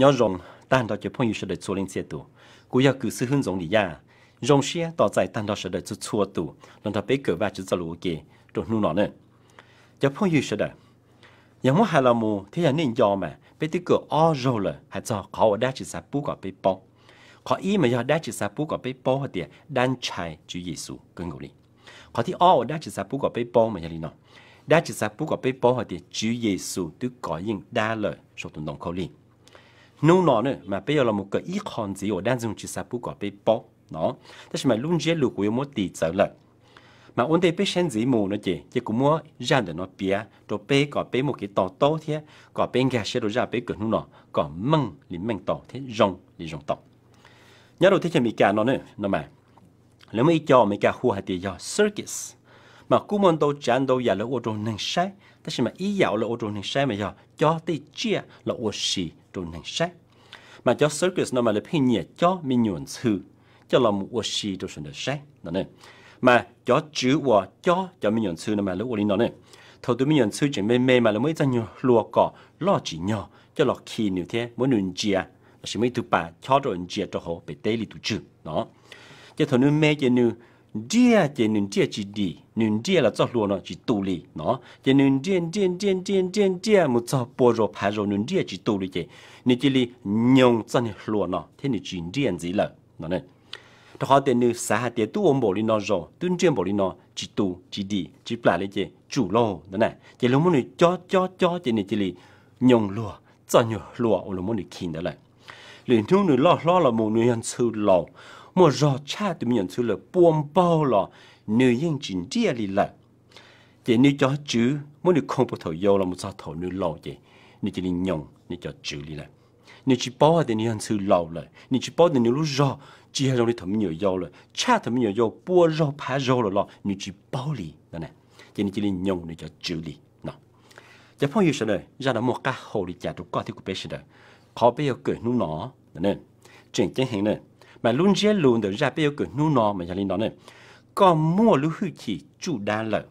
Nyob zoo tag nrho cov phooj ywg sawv daws txhua leej txhia tus. Kuv yog kws xib hwb Ntxoov Lis Yaj, zoo siab tos txais tag nrho sawv daws txhua txhua tus los nrog peb kawm Vajtswv txoj lus ua ke rau hnub no na. Cov phooj ywg sawv daws, yog muab hais los mus thiab yog nej nco mas peb twb kawm ob zaug lawm hais txog qhov uas dab tsis xav pub kom peb paub. Qhov ib mas yog dab tsis xav pub kom peb paub hais tias dab ntshai Tswv Yexus kawg nkaus li. Qhov thib ob uas dab tsis xav pub kom peb paub mas yog li no, dab tsis xav pub kom peb paub hais tias Tswv Yexus twb kov yeej dab lawm saum tus ntoo khaub lig. Hnub no na mas peb yuav los mus kawm ib qho ntxiv uas dab ntxwg tsis xav pub kom peb paub no, tab sis mas lub ntsiab lus kuv yuav muab tis txawv lawm. Mas ua ntej peb saib ntxiv mus no ces cia kuv muab zaj ntawm no piav rau peb kom peb muaj kev to taub thiab kom peb nkag siab rau zaj peb kawm hnub no kom meej li meej tau thiab zoo li zoo tau. Nyob rau teb chaws Amelikas no na no mas lawv muaj ib co Amelikas hu hais tias yog circus, mas kuj muaj ntau tsav ntau yam lawv ua rau neeg saib, tab sis mas ib yam uas lawv ua rau neeg saib mas yog cob tej tsiaj los ua si rau neeg saib. Mas cov circus no mas lawv pheej nyiam cob me nyuam ntxhw coj los mus ua si rau sawv daws saib no. Mas cov tswv uas cob cov me nyuam ntxhw no mas lawv ua li no ne. Thaum tus me nyuam ntxhw tseem me me mas lawv muab ib txoj nyuag hlua kom loj tsim nyog coj los khi nws thiab muab nws ntsia, lossis muab ib tug pas chob rau ntsia rau hauv pem teb li tus tswg no. Ces thaum nws me ces nws nriaj ces nws nriaj tsis dim, nws nriaj los txoj hlua no tsis tu li no. Ces nws nriaj nriaj nriaj nriaj nriaj nriaj mus txog pua zaus phav zaus nws nriaj tsis tu li ces nws cia li nyoog txoj niag hlua no thiab nws tsis nriaj ntxiv lawm no. Rau qhov tias nws xav hais tias twb ua npaum li no zaus, twb nriaj npaum li no tsis tu tsis dim tsis plam li ces tsum lauj no na. Ces luag muab nws cob cob cob ces nws cia li nyoog luag txoj nyuag hlua uas luag muab nws khi ntawd lawm. Lwm hnub nws loj hlob los mus nws yog ntxhw laus, muaj zog tshaj tus me nyuam ntxhw lawm pua npaug los nws yeej tsis nriaj li lawm. Ces nws cov tswv muab nws khoo puag thaum yau los mus txog thaum nws laus ces nws cia li nyoog nws cov tswv li lawm. Nws tsis paub hais tias nws yog ntxhw laus lawm, nws tsis paub tias nws lub zog tsis yog zoo li thaum me nyuam yaus lawm, tshaj thaum me nyuam yaus pua zaug phav zaug lawm los nws tsis paub li no. Ces nws cia li nyoog nws cov tswv li no. Cov phooj ywg sawv daws, zaj no muaj qab hau li cas rau koj thiab kuv peb sawv daws? Qhov peb yuav kawm hnub no tseem ceeb heev na. Mas lub ntsiab lus ntawm zaj peb yuav kawm hnub no mas yog li no ne: Koj muaj lub hwj chim tsuj dab lawm.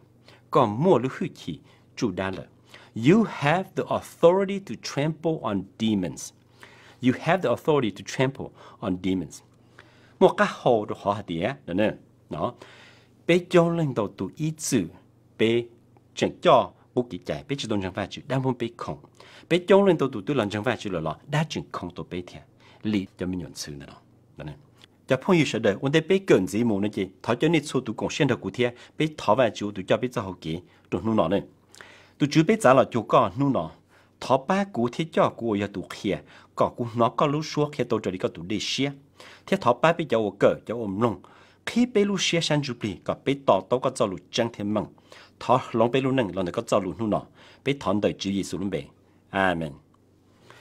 Koj muaj lub hwj chim tsuj dab lawm. You have the authority to trample on demons. You have the authority to trample on demons. Muaj qab hau rau qhov hais tias no, peb coob leej ntau tus ib txwm peb tseem coj qub kev cai, peb tsis tau ntseeg Vajtswv, dab muab peb khoom. Peb coob leej ntau tus twb los ntseeg Vajtswv lawm los dab tseem khoom tau peb thiab li cov me nyuam ntxhw ntawd no. Cov phooj ywg sawv daws, ua ntej peb kawm ntxiv mus no ces thov caw nej txhua tus koom siab nrog kuv thiab peb thov Vajtswv ua tus coj peb txoj hau kev rau hnub no ne. Tus Tswv, peb txav los cuag koj hnub no, thov pab kuv thiab coj kuv uas yog tus qhia, kom kuv hnov koj lub suab qhia tau raws li koj tus dej siab, thiab thov pab peb cov uas kawm cov uas mloog qhib peb lub siab sab ntsuj plig kom peb to taub koj txoj lus tseeb thiab meej. Thov hloov peb lub neej los ntawm koj txoj lus hnub no. Peb thov ntawm Tswv Yexus lub npe, Amees.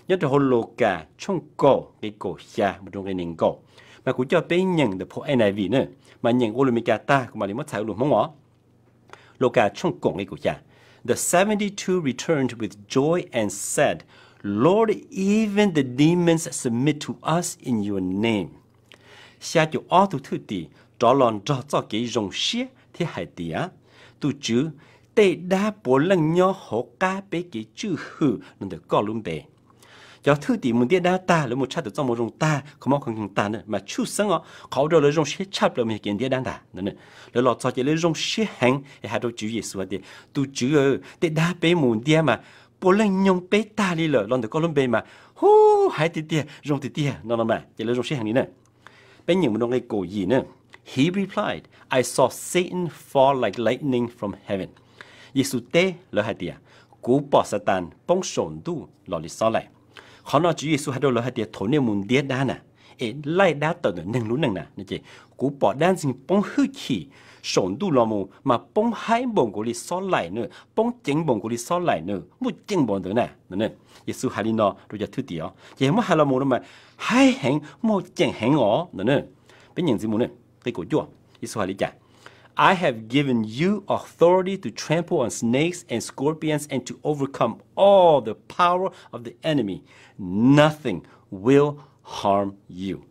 Nyob rau hauv Lukas tshooj kaum nqe kaum xya mus rau nqe nees nkaum, mas kuv coj peb nyeem ntawm phau N I V na, mas nyeem ua lus Meskas tag kuv mam li muab txhais ua lus Hmoob os. Lukas tshooj kaum nqe kaum xya: The seventy-two returned with joy and said, Lord, even the demons submit to us in your name. Xya caum ob tug thwj tim rov los nrog txoj kev zoo siab thiab hais tias, Tus Tswv, tej dab puav leej nyob hauv qab peb kev tswj hwm los ntawm koj lub npe. Cov thwj tim mus ntiab dab tag, lawv mus tshaj tawm txoj moo zoo tag, kho mob kho nkeeg tag na, mas tshwj xeeb os, qhov ua rau lawv zoo siab tshaj plaws mas yog kev ntiab dab ntag. Lawv los txog ces lawv zoo siab heev es hais rau Tswv Yexus hais tias, Tus Tswv, tej dab peb mus ntiab mas puav leej nyoog peb tag li lawm, los ntawm koj lub npe mas hu haiv tiag tiag, zoo tiag tiag no no mas ces lawv zoo siab heev li na. Peb nyeem mus rau nqe kaum yim na. He replied, I saw Satan fall like lightning from heaven. Yexus teb lawv hais tias, Kuv pom Xatas poob saum ntuj los li xob laim. Qhov no Tswv Yexus hais rau lawv hais tias thaum nej mus ntiab dab na, es laij dab tawm ntawm neeg lub neej na, ces kuv pom dab ntxwg poob hwj chim saum ntuj los mus mas poob haib npaum nkaus li xob laim na, poob ceev npaum nkaus li xob laim na, muaj ceem npaum ntawd na. Yexus hais li no rau cov thwj tim os, ces muab hais los mus no mas haib heev, muaj ceem heev os no. Peb nyeem ntxiv mus na, nqe kaum cuaj, Yexus hais li cas? I have given you authority to trample on snakes and scorpions and to overcome all the power of the enemy. Nothing will harm you.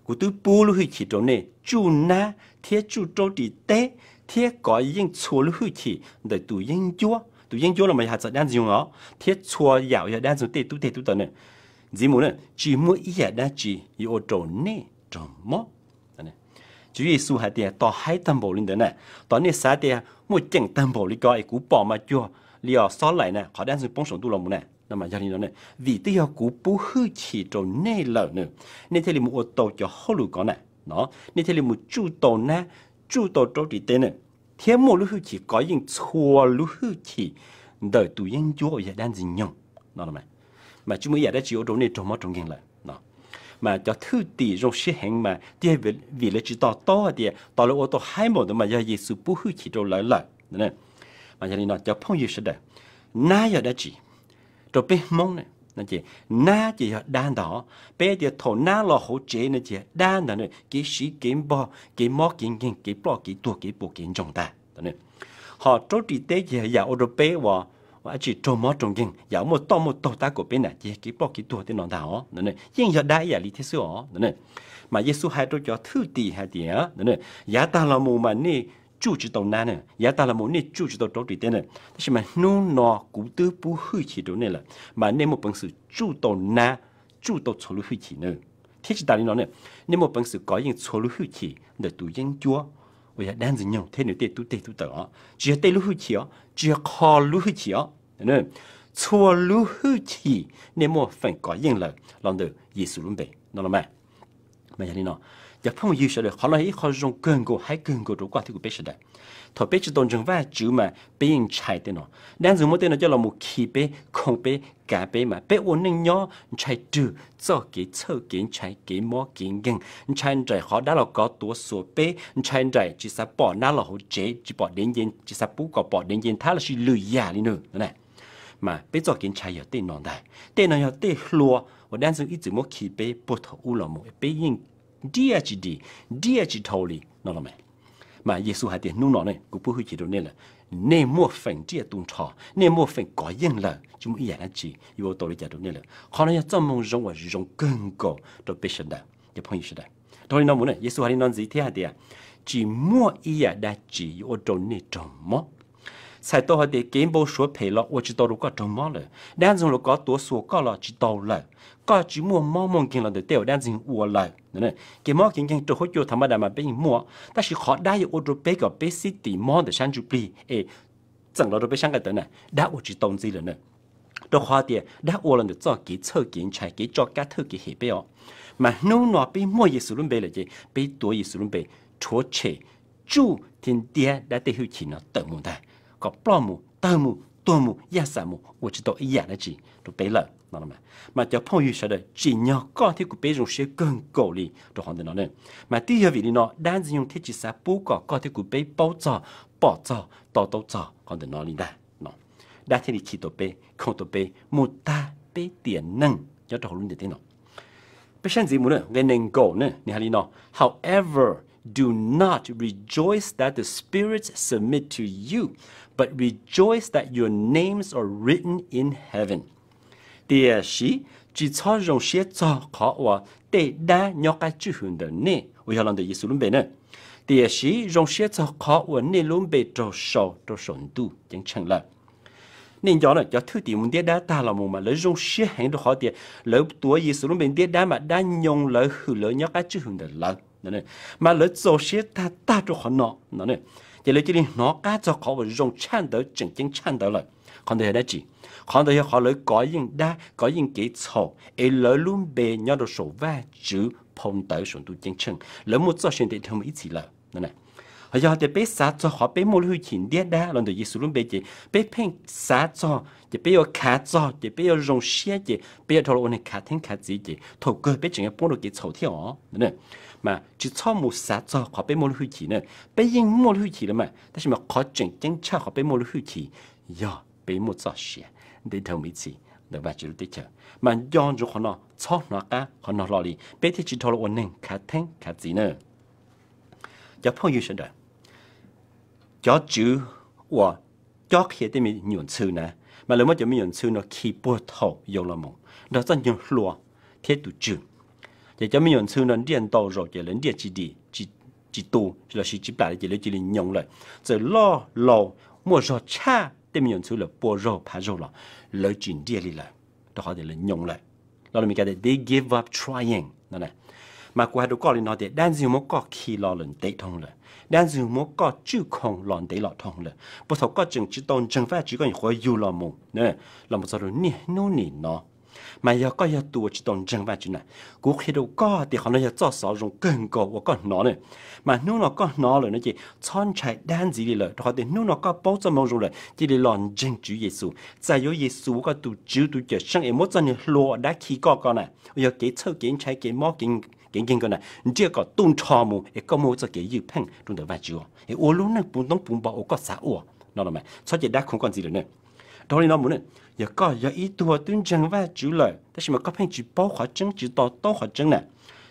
Kuv twb pub lub hwj chim rau nej tsuj nab thiab tsuj raub ris teb thiab kov yeej txhua lub hwj chim ntawm tus yeeb ncuab. Tus yeeb ncuab los mas yog hais txog dab ntxwg os, thiab txhua yam uas yog dab ntxwg tej tub teg tub taws na. Ntxiv mus na, tsis muaj ib yam dab tsi yuav ua rau nej raug mob. Tswv Yexus hais tias, tos haib tag npaum li ntawd na, tos nej xav tias muaj ceem tag npaum li ko es kuv pom mas cuag li os xob laim na, qhov dab ntxwg poob saum ntuj los mus na, no mas yog li no, vim twb yog kuv pub hwj chim rau nej lawm na, nej thiaj li mus ua tau cov hauj lwm ko na, no, nej thiaj li mus tsuj tau nab, tsuj tau rau ris teb na, thiab muaj lub hwj chim kov yeej txhua lub hwj chim ntawm tus yeeb ncuab uas yog dab ntxwg nyoog no, mas tsis muaj ib yam dab tsi ua rau nej raug mob raug nkeeg lawm no. Mas cov thwj tim zoo siab heev mas tiag vim lawv tsis to taub hais tias tos lawv ua tau haib npaum ntawd mas yog Yexus pub hwj chim rau lawv lawm. Mas yog li no cov phooj ywg sawv daws, nab yog dab tsi? Rau peb Hmoob na, nab ces yog dab ntag. Peb tias thaum nab los hauv tsev no ces yog dab ntag na, kev siv kev npog, kev mob kev nkeeg, kev ploj kev tuag, kev puas kev ntsoog ntag. Ho rau ris teb ces yog yam ua rau peb ua, ua dab tsi raug mob raug nkeeg, yam muaj toj muaj taug tab kaum peb na ces yog kev ploj kev tuag tej no ntag os. Yeej yog dab ib yam li thiab xwb os. Mas Yexus hais rau cov thwj tim hais tias, yav tag los mus mas nej tsuj tsis tau nab na, yav tag los mus nej tsuj tsis tau rau ris teb na, tab sis mas hnub no kuv twb pub hwj chim rau nej lawm, mas nej muaj peev xwm tsuj tau nab, tsuj tau txhua lub hwj chim na. Thiab tsis tas li no ne, nej muaj peev xwm kov yeej txhua lub hwj chim ntawm tus yeeb ncuab uas yog dab ntxwg nyoog thiab nws tej tub teg tub taws os. Tsis yog tej lub hwj chim os, tsis yog qho lub hwj chim os, txhua lub hwj chim nej muaj feem kov yeej lawm los ntawm Yexus lub npe no los mas. Mas yog li no, cov phooj ywg sawv daws, qhov no yog ib qho zoo kawg nkaus, haib kawg nkaus rau koj thiab kuv peb sawv daws. Thaum peb tsis tau ntseeg Vajtswv mas peb yeej ntshai tej no. Dab ntxwg muab tej no coj los mus khi peb, khoo peb, kav peb mas peb ua neej nyob ntshai rwg txoj kev txhawj kev ntshai, kev mob kev nkeeg, ntshai nraim qhov dab los kov tuav xuas peb, ntshai nraim tsis xav pom nab los hauv tsev, tsis pom dev nce, tsis xav pub kom pom dev nce nthab lossis lwm yam li nws na. Mas peb txoj kev ntshai yog tej no ntag. Tej no yog tej hlua uas dab ntxwg ib txwm muab khi peb puag thaum ub los mus, peb yeej nriaj tsis dim, nriaj tsis dhau li no los mas. Mas Yexus hais tias hnub no ne kuv pub hwj chim rau nej lawm, nej muaj feem nriaj tu nrho, nej muaj feem kov yeej lawm, tsis muaj ib yam dab tsi yuav ua tau li cas rau nej lawm. Qhov no yog txoj moo zoo uas zoo kawg nkaus rau peb sawv daws, cov phooj ywg sawv daws. Dhau li no mus ne, Yexus hais li no ntxiv thiab hais tias, tsis muaj ib yam dab tsi yuav ua rau nej raug mob. Txhais tau hais tias kev npau suav phem los ua tsis tau rau koj raug mob lawm, dab ntxwg los kov tuav xuas koj los tsis tau lawm, koj tsis muaj mob muaj nkeeg los ntawm tej uas dab ntxwg ua lawm. Kev mob kev nkeeg rau huab cua thaum maj dam mas peb yeej muaj, tab sis qhov dab yuav ua rau peb kom peb xib tim mob ntawm sab ntsuj plig es txeem los rau peb sab nqaij tawv na, dab ua tsis tau ntxiv lawm na. Rau qhov tias dab ua los ntawm txoj kev txhawj kev ntshai, kev tso kab thawj kev hem peb os. Mas hnub no peb muaj Yexus lub npe lawm ces peb tuav Yexus lub npe rhuav tshem, tsuj thiab ntiab dab tej hwj chim no tawm mus ntag, kom ploj mus, tawg mus, tuag mus, yaj xam mus, ua tsis tau ib yam dab tsi rau peb lawm no. Mas cov phooj ywg sawv daws, tsim nyog koj thiab kuv peb zoo siab kawg nkaus li rau qhov ntawm no ne. Mas twb yog vim li no dab ntxwg nyoog thiaj tsis xav pub kom koj thiab kuv peb paub txog, pom txog, to taub txog qhov ntawm no li ntag. Dab thiaj li khi tau peb, khoo tau peb mus tag peb tiam neej nyob rau hauv lub ntiaj teb no. Peb saib ntxiv mus na, nqe nees nkaum na, nws hais li no: However, do not rejoice that the spirits submit to you, but rejoice that your names are written in heaven. Tiam sis tsis txhob zoo siab txog qhov uas tej dab nyob qab tswj hwm ntawm nej, uas yog los ntawm Yexus lub npe na. Tiam sis zoo siab txog qhov uas nej lub npe raug sau rau saum ntuj ceeb tsheej lawm. Nej nco na, cov thwj tim mus ntiab dab tag los mus mas lawv zoo siab heev rau qhov tias lawv tuav Yexus lub npe ntiab dab mas dab nyoo lawv hwm lawv nyob qab tswj hwm ntawm lawv. Mas lawv txaus siab tag tag rau qhov no no, ces lawv cia li hnov qab txog qhov uas zoo tshaj ntawd, tseem ceeb tshaj ntawd lawm. Qhov ntawd yog dab tsi? Qhov ntawd yog qhov lawv kov yeej dab, kov yeej kev txhaum, es lawv lub npe nyob rau saum Vajtswv phau ntawv saum ntuj ceeb tsheej, lawv muaj txoj sia ntev dhau mus ib txhis lawm. Ho yog tias peb xav txog qhov peb muaj lub hwj chim ntiab dab los ntawm Yexus lub npe ces peb pheej xav txog ces peb yuav khav txog ces peb yuav zoo siab ces peb yuav dhau los ua neeg khav theeb khav txiv ces thaum kawg peb tseem yuav poob rau kev txhaum thiab os. Mas tsis txhob mus xav txog qhov peb muaj lub hwj chim na. Peb yeej muaj lub hwj chim lawm mas, tab sis mas qhov tseem ceeb tshaj qhov peb muaj lub hwj chim yog peb muaj txoj sia ntev dhau mus ib txhis ntawm Vajtswv lub teb chaws. Mas nco ntsoov qhov no, txhob hnov qab qhov no hlo li, peb thiaj tsis dhau los ua neeg khav theeb khav txiv na. Cov phooj ywg sawv daws, cov tswv uas cob qhia tej me nyuam ntxhw na, mas lawv muab cov me nyuam ntxhw no khi puag thaum yau los mus nrog txoj nyuag hlua thiab tus tswg. Ces cov me nyuam ntxhw no nriaj ntau zaus ces lawv nriaj tsis dim, tsis tu lossis tsis plam li ces lawv cia li nyoo lawm. Txawm loj laus muaj zog tshaj tej me nyuam ntxhw lawm pua zaug phav zaug los lawv tsis nriaj li lawm, rau qhov tias lawv nyoo lawm. Los lus Meskas tias they give up trying no. Mas kuv hais rau koj li no tias dab ntxwg muab koj khi los lawm ntev dhau lawm, dab ntxwg muab koj tswj khoo los ntev los dhau lawm, puag thaum koj tseem tsis tau ntseeg Vajtswv koj nyuam qhuav yug los mus, los mus txog rau niaj hnub nim no. Mas yog koj yog tus uas tsis tau ntseeg Vajtswv na, kuv qhia rau koj tias qhov no yog txoj xov zoo kawg nkaus uas koj hnov na. Mas hnub no koj hnov lawm no ces txhob ntshai dab ntxiv li lawm, rau qhov tias hnub no koj paub txoj moo zoo lawm, cia li los ntseeg Tswv Yexus, txais yuav Yexus ua koj tus Tswv tus Cawmseej es muab txoj niag hlua uas dab khi koj ko na, uas yog kev txhawj kev ntshai kev mob kev nkeeg ko na, nriaj kom tu nrho mus es koj muaj txoj kev ywj pheej rau ntawm Vajtswv es ua lub neej puv ntoob puv npo uas koj xav ua no los mas txhob cia dab khoov koj ntxiv lawm ne. Dhau li no mus ne, yog koj yog ib tug twb ntseeg Vajtswv lawm tab sis mas koj pheej tsis paub qhov tseeb, tsis to taub qhov tseeb na,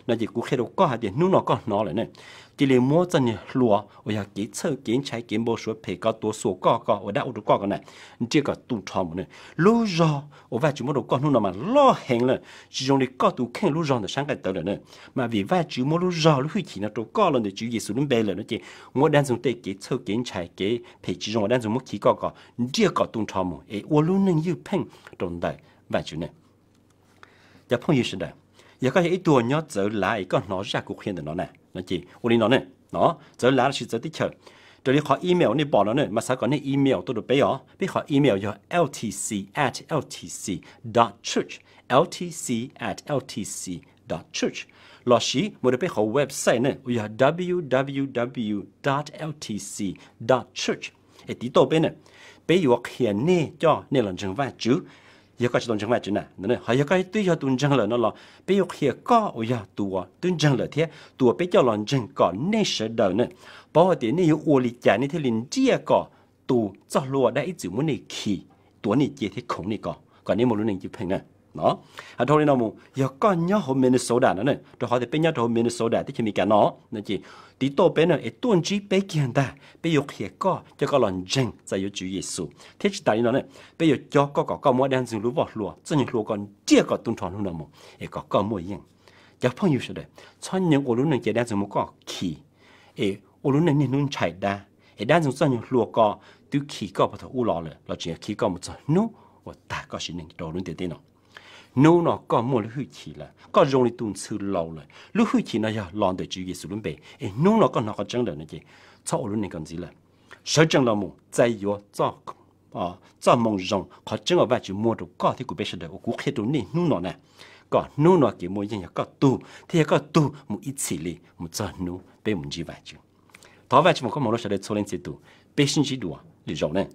no ces kuv qhia rau koj hais tias hnub no koj hnov lawm ne, cia li muab txoj niag hlua uas yog kev txhawj kev ntshai kev npau suav phem ko tuav xuas koj ko uas dab ua rau koj ko na, nriaj kom tu nrho mus ne. Lub zog uas Vajtswv muab rau koj hnub no mas loj heev lawm, tsis zoo li koj tus kheej lub zog ntawm sab nqaij tawv lawm na. Mas vim Vajtswv muab lub zog lub hwj chim no rau koj los ntawm Tswv Yexus lub npe lawm no ces muab dab ntxwg tej kev txhawj kev ntshai kev phem tsis zoo uas dab ntxwg muab khi koj ko nriaj kom tu nrho mus es ua lub neej ywj pheej rau ntawm Vajtswv ne. Cov phooj ywg sawv daws, yog koj yog ib tug nyob Txawv Lav es koj hnov zaj kuv qhia ntawm no na, no ces ua li no ne, no, Txawv Lav lossis txawv teb chaws, raws li qhov email nej pom no ne mas xav kom nej email tuaj rau peb os. Peb qhov email yog L T C at L T C dot church, L T C at L T C dot church, lossis mus rau peb qhov website ne uas yog W W W dot L T C dot church es tiv tauj peb ne, peb yuav qhia nej coj nej los ntseeg Vajtswv. Yog koj tsis tau ntseeg Vajtswv na, ho yog koj twb yog tus ntseeg lawm no los peb yuav qhia koj uas yog tus uas twb ntseeg lawm thiab tus uas peb coj los ntseeg kom nej sawv daws ne paub hais tias nej yuav ua li cas nej thiaj li nriaj kom tus txoj hlua dab ib txwm muab nej khi, tuav nej cia thiab khoov nej ko, kom nej muaj lub neej ywj pheej na. No, dhau li no mus yog koj nyob hauv Minnesota no ne, rau qhov tias peb nyob rau hauv Minnesota teb chaws Amelikas no, no ces tiv tauj peb na es tuaj ntsib peb kiag ntag, peb yuav qhia koj coj koj los ntseeg txais yuav Tswv Yexus thiab tsis tas li no ne, peb yuav cob koj kom koj muab dab ntxwg lub voj hlua txoj niag hlua ko nriaj kom tu nrho hnub no mus es kom koj muaj yeej. Cov phooj ywg sawv daws, txhob nyeem ua lub neej cia dab ntxwg muab koj khi es ua lub neej niaj hnub ntshai dab, es dab ntxwg txoj niag hlua ko twb khi koj puag thaum ub los lawm los tseem yuav khi koj mus txog hnub uas tag koj sim neej rau lub ntiaj teb no. Hnub no koj muaj lub hwj chim lawm, koj zoo li tus ntxhw laus lawm, lub hwj chim no yog los ntawm Tswv Yexus lub npe, es hnub no koj hnov qhov tseeb lawm no ces txhob ua lub neej ko ntxiv lawm. Sawv tsees los mus txais yuav txoj moo zoo qhov tseeb uas Vajtswv muaj rau koj thiab kuv peb sawv daws uas kuv qhia rau nej hnub no na, kom hnub no kev muaj yeej yog koj tug thiab yog koj tug mus ib txhis li mus txog hnub peb mus ntsib Vajtswv. Thov Vajtswv foom koob hmoov rau sawv daws txhua leej txhia tus, peb sib ntsib dua lwm zaus ne.